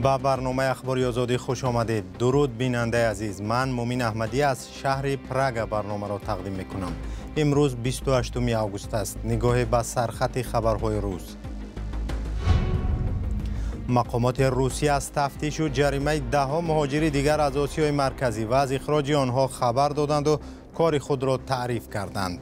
Ба барномаи Ахбори Озодӣ хуш омадед. Дуруд, бинандаи азиз. Ман Мумин Аҳмадӣ аз шаҳри Прага барномаро тақдим мекунам. Имрӯз 28 август аст. Нигоҳе ба сархати хабарҳои рӯз. Мақомоти Русия аз тафтишу ҷаримаи даҳҳо муҳоҷири дигар аз Осиёи Марказӣ ва аз ихроҷи онҳо хабар доданду кори худро таъриф карданд.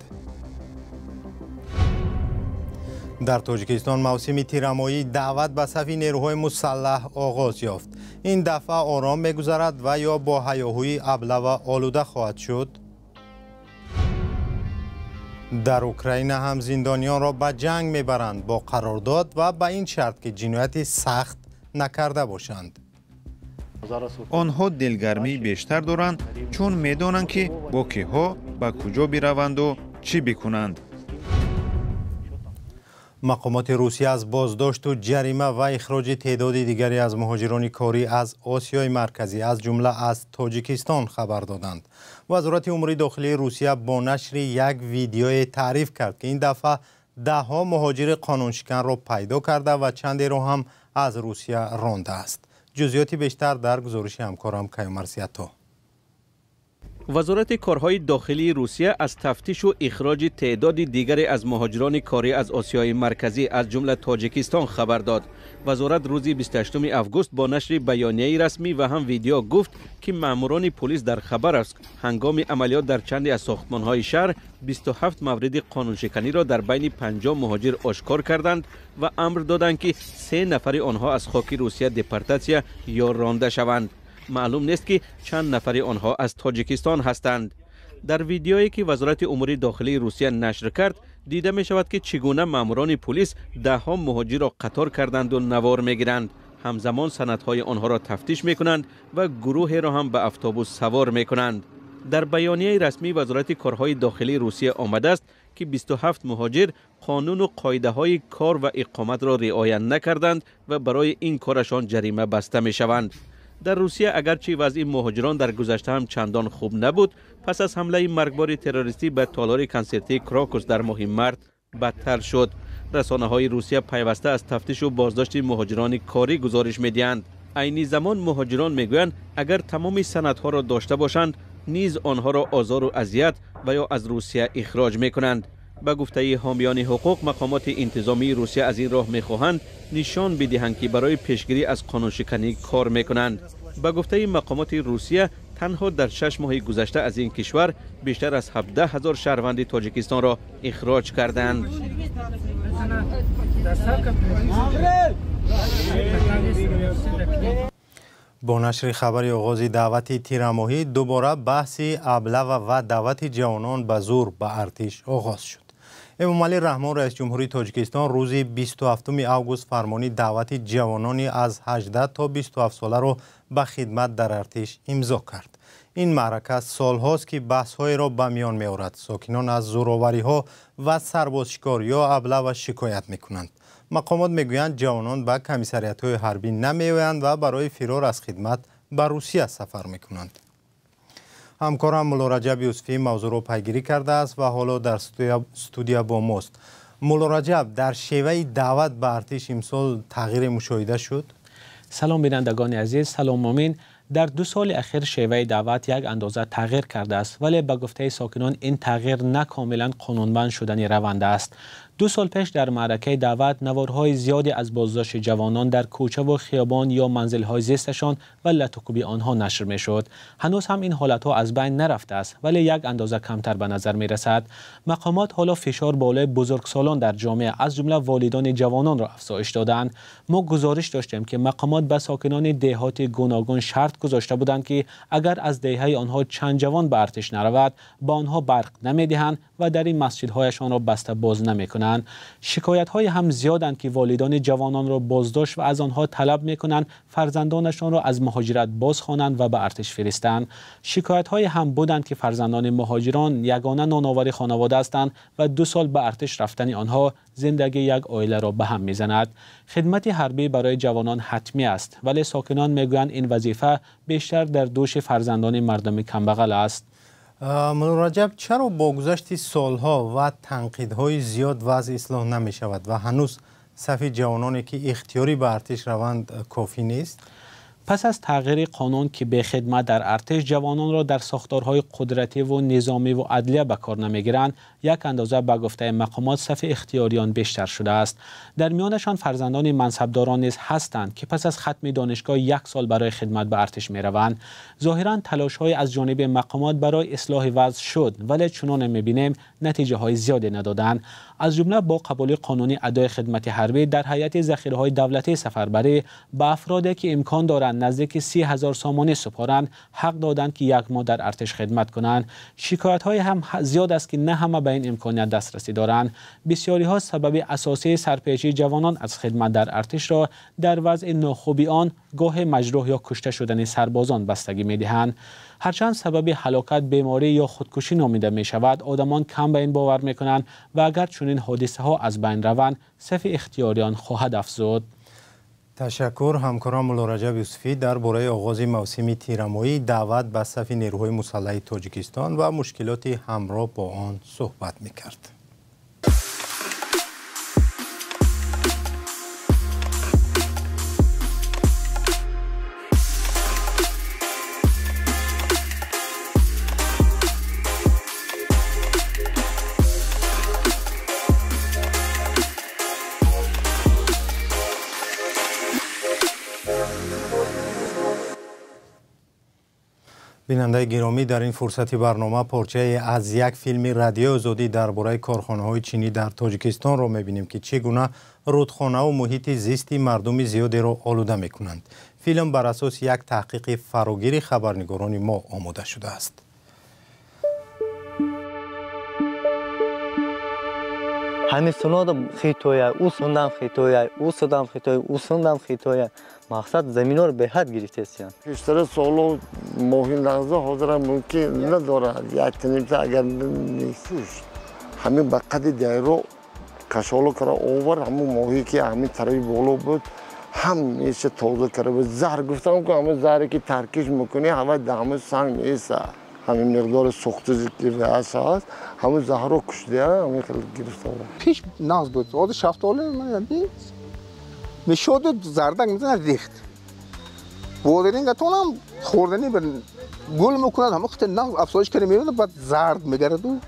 Дар Тоҷикистон мавсими тирамоҳии даъват ба сафи нерӯҳои мусаллаҳ оғоз ёфт. Ин дафъа ором мегузарад ва ё бо ҳаёҳӯи аблава олуда хоҳад шуд? Дар Украина ҳам зиндониёнро ба ҷанг мебаранд бо қарордод ва ба ин шарт, ки ҷинояти сахт накарда бошанд. Онҳо дилгармии бештар доранд, чун медонанд, ки бо киҳо ба куҷо бираванду чӣ бикунанд. Мақомоти Русия аз боздошту ҷарима ва ихроҷи теъдоди дигаре аз муҳоҷирони корӣ аз Осиёи Марказӣ, аз ҷумла аз Тоҷикистон, хабар доданд. Вазорати умури дохилии Русия бо нашри як видеое таъриф кард, ки ин дафъа даҳҳо муҳоҷири қонуншиканро пайдо карда ва чандеро ҳам аз Русия рондааст. Ҷузъиёти бештар дар гузориши ҳамкорам Каюмарсиято. Вазорати корҳои дохилии Русия аз тафтишу ихроҷи теъдоди дигаре аз муҳоҷирони корӣ аз Осиёи Марказӣ, аз ҷумла Тоҷикистон, хабар дод. Вазорат рӯзи 28 август бо нашри баёнияи расмӣ ва ҳам видео гуфт, ки маъмурони полис дар Хабаровск ҳангоми амалиёт дар чанде аз сохтмонҳои шаҳр 27 мавриди қонуншиканиро дар байни 50 муҳоҷир ошкор карданд ва амр доданд, ки се нафари онҳо аз хоки Русия депортатсия ё ронда шаванд. Маълум нест, ки чанд нафари онҳо аз Тоҷикистон ҳастанд. Дар видеое, ки Вазорати умури дохилии Русия нашр кард, дида мешавад, ки чӣ гуна маъмурони полис даҳҳо муҳоҷирро қатор карданду навор мегиранд, ҳамзамон санадҳои онҳоро тафтиш мекунанд ва гурӯҳеро ҳам ба автобус савор мекунанд. Дар баёнияи расмии Вазорати корҳои дохилии Русия омадааст, ки 27 муҳоҷир қонуну қоидаҳои кор ва иқоматро риоя накарданд ва барои ин корашон ҷарима баста мешаванд. Дар Русия агарчи вазъи муҳоҷирон дар гузашта ҳам чандон хуб набуд, пас аз ҳамлаи маргбори террористӣ ба толори консертии Крокус дар моҳи март бадтар шуд. Расонаҳои Русия пайваста аз тафтишу боздошти муҳоҷирони корӣ гузориш медиҳанд. Айни замон муҳоҷирон мегӯянд, агар тамоми санадҳоро дошта бошанд низ онҳоро озору азият ва ё аз Русия ихроҷ мекунанд. Ба гуфтаи ҳомиёни ҳуқуқ, мақомоти интизомии Русия аз ин роҳ мехоҳанд нишон бидиҳанд, ки барои пешгирӣ аз қонуншиканӣ кор мекунанд. Ба гуфтаи мақомоти Русия, танҳо дар 6 моҳи гузашта аз ин кишвар бештар аз 17 000 шаҳрванди Тоҷикистонро ихроҷ карданд. Бо нашри хабари оғози даъвати тирамоҳӣ дубора баҳси аблава ва даъвати ҷавонон ба зур ба артиш оғоз шуд. Эмомалӣ Раҳмон, раиси ҷумҳурии Тоҷикистон, рӯзи 27 август фармони даъвати ҷавонони аз 18 то 27 соларо ба хидмат дар артиш имзо кард. Ин маърака солҳост, ки баҳсҳоеро ба миён меорад. Сокинон аз зӯровариҳо ва сарбозшикор ё аблава шикоят мекунанд. Мақомот мегӯянд, ҷавонон ба комиссариятҳои ҳарбӣ намеоянд ва барои фирор аз хидмат ба Русия сафар мекунанд. Ҳамкорам Муллораҷаб Юсуфӣ мавзӯъро пайгирӣ кардааст ва ҳоло дар студия бо мост. Муллораҷаб, дар шеваи даъват ба артиш имсол тағйире мушоҳида шуд? Салом, бинандагони азиз, салом, Мумин. Дар 2 соли ахир шеваи даъват як андоза тағйир кардааст, вале ба гуфтаи сокинон ин тағйир на комилан қонунманд шудани раванд аст. 2 сол пеш дар маъракаи даъват наворҳои зиёде аз боздошти ҷавонон дар кӯчаву хиёбон ё манзилҳои зисташон ва латукӯби онҳо нашр мешуд. Ҳанӯз ҳам ин ҳолатҳо аз байн нарафтааст, вале як андоза камтар ба назар мерасад. Мақомот ҳоло фишор болои бузургсолон дар ҷомеа, аз ҷумла волидони ҷавононро афзоиш додаанд. Мо гузориш доштем, ки мақомот ба сокинони деҳоти гуногун шарт гузошта буданд, ки агар аз деҳаи онҳо чанд ҷавон ба артиш наравад, ба онҳо барқ намедиҳанд ва дар ин масҷидҳояшонро баста боз намекунанд. Шикоятҳои ҳам зиёданд, ки волидони ҷавононро боздошт ва аз онҳо талаб мекунанд фарзандонашонро аз муҳоҷират бозхонанд ва ба артиш фиристанд. Шикоятҳое ҳам буданд, ки фарзандони муҳоҷирон ягона ноновари хонавода ҳастанд ва 2 сол ба артиш рафтани онҳо зиндагии як оиларо ба ҳам мезанад. Хидмати ҳарбӣ барои ҷавонон ҳатмӣ аст, вале сокинон мегӯянд ин вазифа бештар дар дӯши фарзандони мардуми камбағал аст. Муллораҷаб, чаро бо гузашти солҳо ва танқидҳои зиёд вазъ ислоҳ намешавад ва ҳанӯз сафи ҷавононе, ки ихтиёрӣ ба артиш раванд, кофӣ нест? Пас аз тағйири қонун, ки бехидмат дар артиш ҷавононро дар сохторҳои қудратӣ ва низомӣ ва адлия ба кор намегиранд, як андоза ба гуфтаи мақомот сафи ихтиёриён бештар шудааст. Дар миёнашон фарзандони мансабдорон низ ҳастанд, ки пас аз хатми донишгоҳ як сол барои хидмат ба артиш мераванд. Зоҳиран талошҳое аз ҷониби мақомот барои ислоҳи вазъ шуд, вале чуноне мебинем натиҷаҳои зиёде надоданд. Аз ҷумла бо қабули қонуни адои хидмати ҳарбӣ дар ҳайати захираҳои давлатии сафарбарӣ ба афроде ки имкон доранд наздики 30,000 сомонӣ супоранд, ҳақ доданд, ки як моҳ дар артиш хидмат кунанд. Шикоятҳое ҳам зиёд аст, ки на ҳама ба ин имконият дастрасӣ доранд. Бисёриҳо сабаби асосии сарпечии ҷавонон аз хидмат дар артишро дар вазъи нохуби он, гоҳе маҷрӯҳ ё кушта шудани сарбозон бастагӣ медиҳанд. Ҳарчанд сабаби ҳалокат беморӣ ё худкушӣ номида мешавад, одамон кам ба ин бовар мекунанд ва агар чунин ҳодисаҳо аз байн раванд, сафи ихтиёриён хоҳад афзуд. Ташаккур. Ҳамкорам Мулло Раҷаб Юсуфӣ дар бораи оғози мавсими тирамоҳӣ, даъват ба сафи нерӯҳои мусаллаҳи Тоҷикистон ва мушкилоти ҳамроҳ бо он суҳбат мекард. Бинандаи гиромӣ, дар ин фурсати барнома порчае аз як филми радиои Озодӣ дар бораи корхонаҳои чинӣ дар Тоҷикистонро мебинем, ки чӣ гуна рудхонаву муҳити зисти мардуми зиёдеро олуда мекунанд. Филм бар асоси як таҳқиқи фарогири хабарнигорони мо омода шудааст. Ҳамин сунодам хитоя, ӯ сундам хитоя, ӯ судам хитоя, ӯ сундам хитоя. Мақсад заминҳоро беҳад гирифтесиян. Пештара соло моҳи лаҳза ҳозира мумкин надорад. Як тинимта агар несуш. Ҳамин ба қади дайро кашоло кара овар, ҳамун моҳе ки ҳамин тарафи боло буд, ҳамеша тоза кара буд. Заҳр гуфтам ку, ҳамун заҳре ки таркиш мекунӣ, ҳама дар ҳамун санг меиса. Ҳамин миқдори сӯхти ки ҳаст, ҳамун заҳрро кушдия, ҳамин хел гирифта. Пеш нағз буд. Ҳозир шафтолу мешоду зардак мезанад, рехт. Бодирингатонам хӯрданӣ гул мекунад, ҳама хите нағз афзоиш карда меёнад, баъд зард мегараду.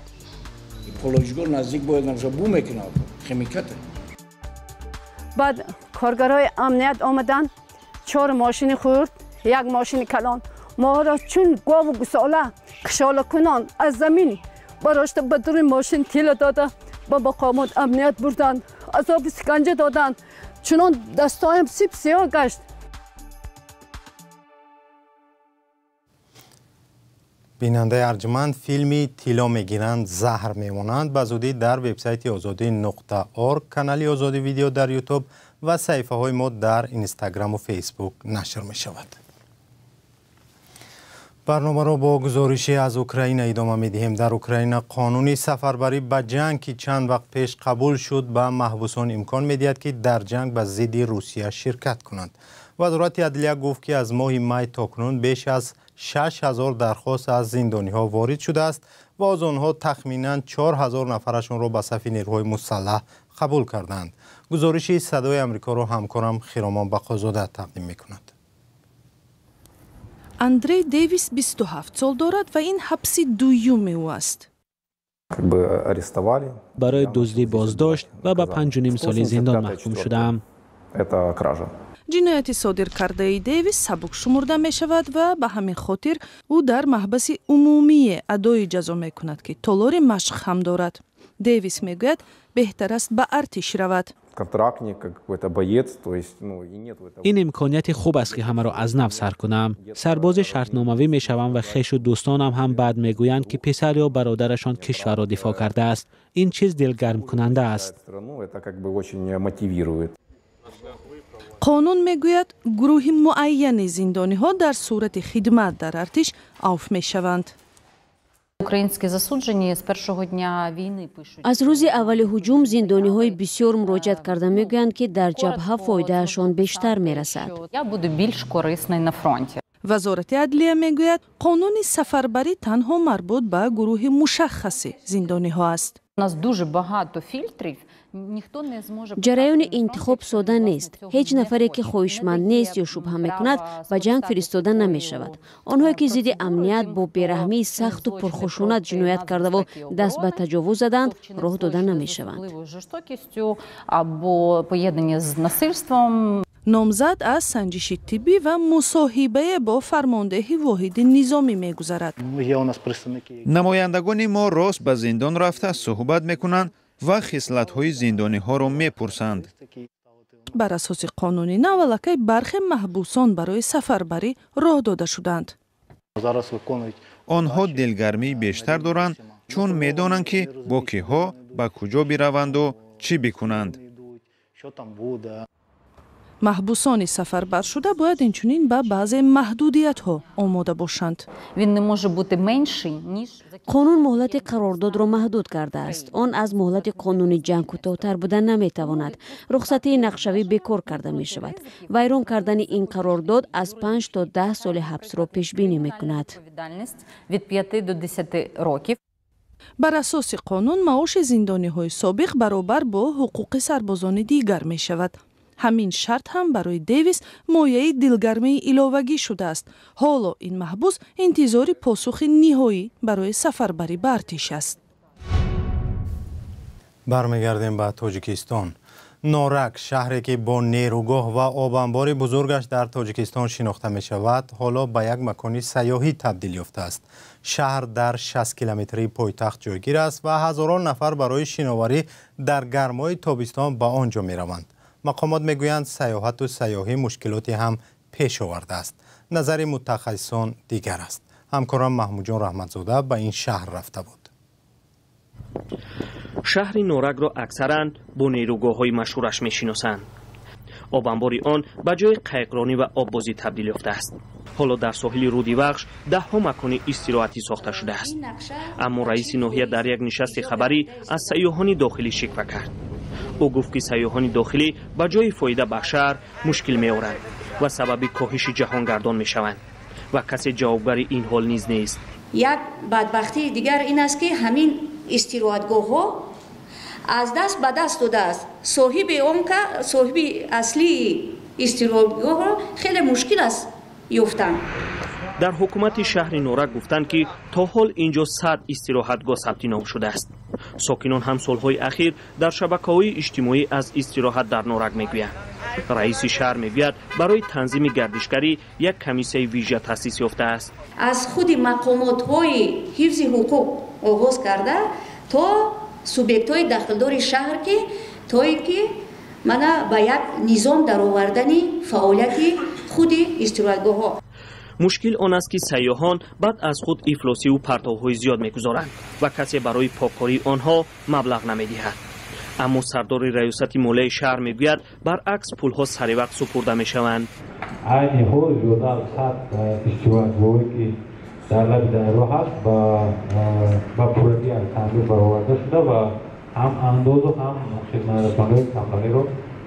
Экологжигор наздик бояд набошад, бу мекунад химикате. Баъд коргарои амният омаданд, 4 мошини хурд, як мошини калон. Моро чун гову гусола кишолакунон аз замин барошта ба дури мошин тила дода, ба мақомот амният бурданд, азоби сиканҷа доданд. Чунон дастҳоям сип сиёҳ гашт. Бинандаи арҷманд, филми «Тилло мегиранд, заҳр мемонанд» ба зудӣ дар вебсайти озодӣ.org, канали Озодӣ видео дар Ютуб ва саҳифаҳои мо дар Инстаграму Фейсбук нашр мешавад. Барномаро бо гузорише аз Украина идома медиҳем. Дар Украина қонуни сафарбарӣ ба ҷанг, ки чанд вақт пеш қабул шуд, ба маҳбусон имкон медиҳад, ки дар ҷанг ба зидди Русия ширкат кунанд. Вазорати адлия гуфт, ки аз моҳи май то кунун беш аз 6000 дархост аз зиндониҳо ворид шудааст ва аз онҳо тахминан 4000 нафарашонро ба сафи нерӯҳои мусаллаҳ қабул карданд. Гузориши Садои Амрикоро ҳамкорам Хиромон Бақозода тақдим мекунад. Андрей Дэвис 27 сол дорад ва ин ҳабси дуюми ӯ аст. Барои дуздӣ боздошт ва ба 5,5 соли зиндон маҳкум шудаам. Ҷинояти содир кардаи Дэвис сабук шумурда мешавад ва ба ҳамин хотир ӯ дар маҳбаси умумие адои ҷазо мекунад, ки толори машқ ҳам дорад. Дэвис мегӯяд, беҳтар аст ба артиш равад. Ин имконияти хуб аст, ки ҳамаро аз нав сар кунам. Сарбози шартномавӣ мешавам ва хешу дӯстонам ҳам баъд мегӯянд, ки писар ё бародарашон кишварро дифоъ кардааст. Ин чиз дилгармкунанда аст. Қонун мегӯяд, гурӯҳи муайяни зиндониҳо дар сурати хидмат дар артиш авф мешаванд. Аз рӯзи аввали ҳуҷум зиндониҳои бисёр муроҷиат карда мегӯянд, ки дар ҷабҳа фоидаашон бештар мерасад. Вазорати адлия мегӯяд, қонуни сафарбарӣ танҳо марбут ба гурӯҳи мушаххаси зиндониҳо аст. Ҷараёни интихоб сода нест. Ҳеҷ нафаре, ки хоҳишманд нест ё шубҳа мекунад, ба ҷанг фиристода намешавад. Онҳое, ки зидди амният бо бераҳмии сахту пурхушунат ҷиноят кардаву даст ба таҷовуз заданд, роҳ дода намешаванд. Номзад аз санҷиши тиббӣ ва мусоҳибае бо фармондеҳи воҳиди низомӣ мегузарад. Намояндагони мо рост ба зиндон рафта суҳбат мекунанд ва хислатҳои зиндониҳоро мепурсанд. Бар асоси қонуни нав, аллакай бархе маҳбусон барои сафарбарӣ роҳ дода шуданд. Онҳо дилгармии бештар доранд, чун медонанд, ки бо киҳо ба куҷо бираванду чӣ бикунанд. Маҳбусони сафарбаршуда бояд инчунин ба баъзе маҳдудиятҳо омода бошанд. Қонун муҳлати қарордодро маҳдуд кардааст. Он аз муҳлати қонуни ҷанг кӯтоҳтар буда наметавонад. Рухсатии нақшавӣ бекор карда мешавад. Вайрон кардани ин қарордод аз 5 то 10 соли ҳабсро пешбинӣ мекунад. Бар асоси қонун, маоши зиндониҳои собиқ баробар бо ҳуқуқи сарбозони дигар мешавад. Ҳамин шарт ҳам барои Дэвис мояи дилгармии иловагӣ шудааст. Ҳоло ин маҳбус интизори посухи ниҳоӣ барои сафарбарӣ ба артиш аст. Бармегардем ба Тоҷикистон. Норак, шаҳре ки бо нерӯгоҳ ва обанбори бузургаш дар Тоҷикистон шинохта мешавад, ҳоло ба як макони сайёҳӣ табдил ёфтааст. Шаҳр дар 60 километрии пойтахт ҷойгир аст ва ҳазорон нафар барои шиноварӣ дар гармои тобистон ба он ҷо мераванд. Мақомот мегӯянд, сайёҳату сайёҳӣ мушкилоте ҳам пеш овардааст. Назари мутахассисон дигар аст. Ҳамкорам Маҳмудҷон Раҳматзода ба ин шаҳр рафта буд. Шаҳри Норакро аксаран бо нерӯгоҳҳои машҳураш мешиносанд. Обанбори он ба ҷои қайқронӣ ва оббозӣ табдил ёфтааст. Ҳоло дар соҳили руди Вахш даҳҳо макони истироҳатӣ сохта шудааст. Аммо раиси ноҳия дар як нишасти хабарӣ аз сайёҳони дохилӣ шиква кард. Ӯ гуфт, ки сайёҳони дохилӣ ба ҷои фоида ба шаҳр мушкил меоранд ва сабаби коҳиши ҷаҳонгардон мешаванд ва касе ҷавобгари ин ҳол низ нест. Як бадбахтии дигар ин аст, ки ҳамин истироҳатгоҳҳо аз даст ба даст додааст. Соҳиби он, соҳиби аслии истироҳатгоҳро хеле мушкил аст ёфтан. Дар ҳукумати шаҳри Норак гуфтанд, ки то ҳол инҷо 100 истироҳатгоҳ сабти ном шудааст. Сокинон ҳам солҳои ахир дар шабакаҳои иҷтимоӣ аз истироҳат дар Норак мегӯянд. Раиси шаҳр мегӯяд, барои танзими гардишгарӣ як комиссияи вижа таъсис ёфтааст. Аз худи мақомотҳои ҳифзи ҳуқуқ оғоз карда то субъектҳои дахлдори шаҳр, ки то ин ки мана ба як низом даровардани фаъолияти худи истироҳатгоҳҳо. Мушкил он аст, ки сайёҳон баъд аз худ ифлосиву партовҳои зиёд мегузоранд ва касе барои поккории онҳо маблағ намедиҳад. Аммо сардори раёсати молияи шаҳр мегӯяд, баръакс, пулҳо саривақт супурда мешаванд. Айни ҳол зиёда аз 100 истироҳатгоҳе, ки дар лаби дарё ҳаст, ба пуррагӣ аз таъмир бароварда шуда ва ҳам андозу ҳам хизматрасониҳои камбағиро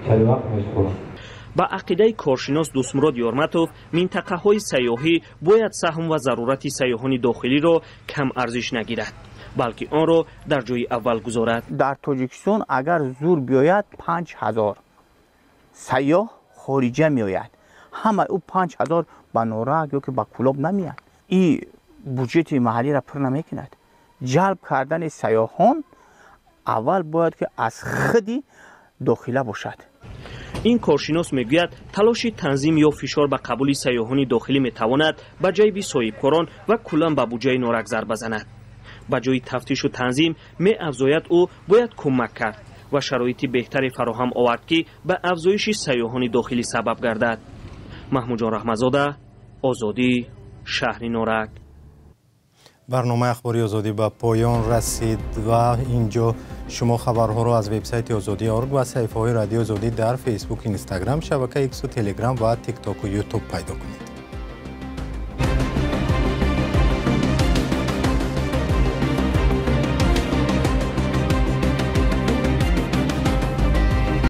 саривақт месупоранд. Ба ақидаи коршинос Дӯстмурод Ёрматов, минтақаҳои сайёҳӣ бояд саҳм ва зарурати сайёҳони дохилиро кам арзиш нагирад, балки онро дар ҷои аввал гузорад. Дар Тоҷикистон агар зур биёяд, 5000 сайёҳ хориҷа меояд. Ҳамаи ӯ 5000 ба Норак ё ки ба Кӯлоб намеяд. Ин буҷети маҳаллиро пур намекунад. Ҷалб кардани сайёҳон аввал бояд ки аз худи дохила бошад. Ин коршинос мегӯяд, талоши танзим ё фишор ба қабули сайёҳони дохилӣ метавонад ба ҷайби соҳибкорон ва куллан ба буҷаи Норак зарба занад. Ба ҷои тафтишу танзим, меафзояд ӯ, бояд кӯмак кард ва шароити беҳтаре фароҳам овард, ки ба афзоиши сайёҳони дохилӣ сабаб гардад. Маҳмудҷон Раҳматзода, Озодӣ, шаҳри Норак. Барномаи ахбори Озодӣ ба поён расид ва инҷо шумо хабарҳоро аз вебсайти Озодӣ орг ва саҳифаҳои Радиои Озодӣ дар Фейсбук, Инстаграм, шабакаи Иксу, Телеграм ва Тиктоку Ютуб пайдо кунед.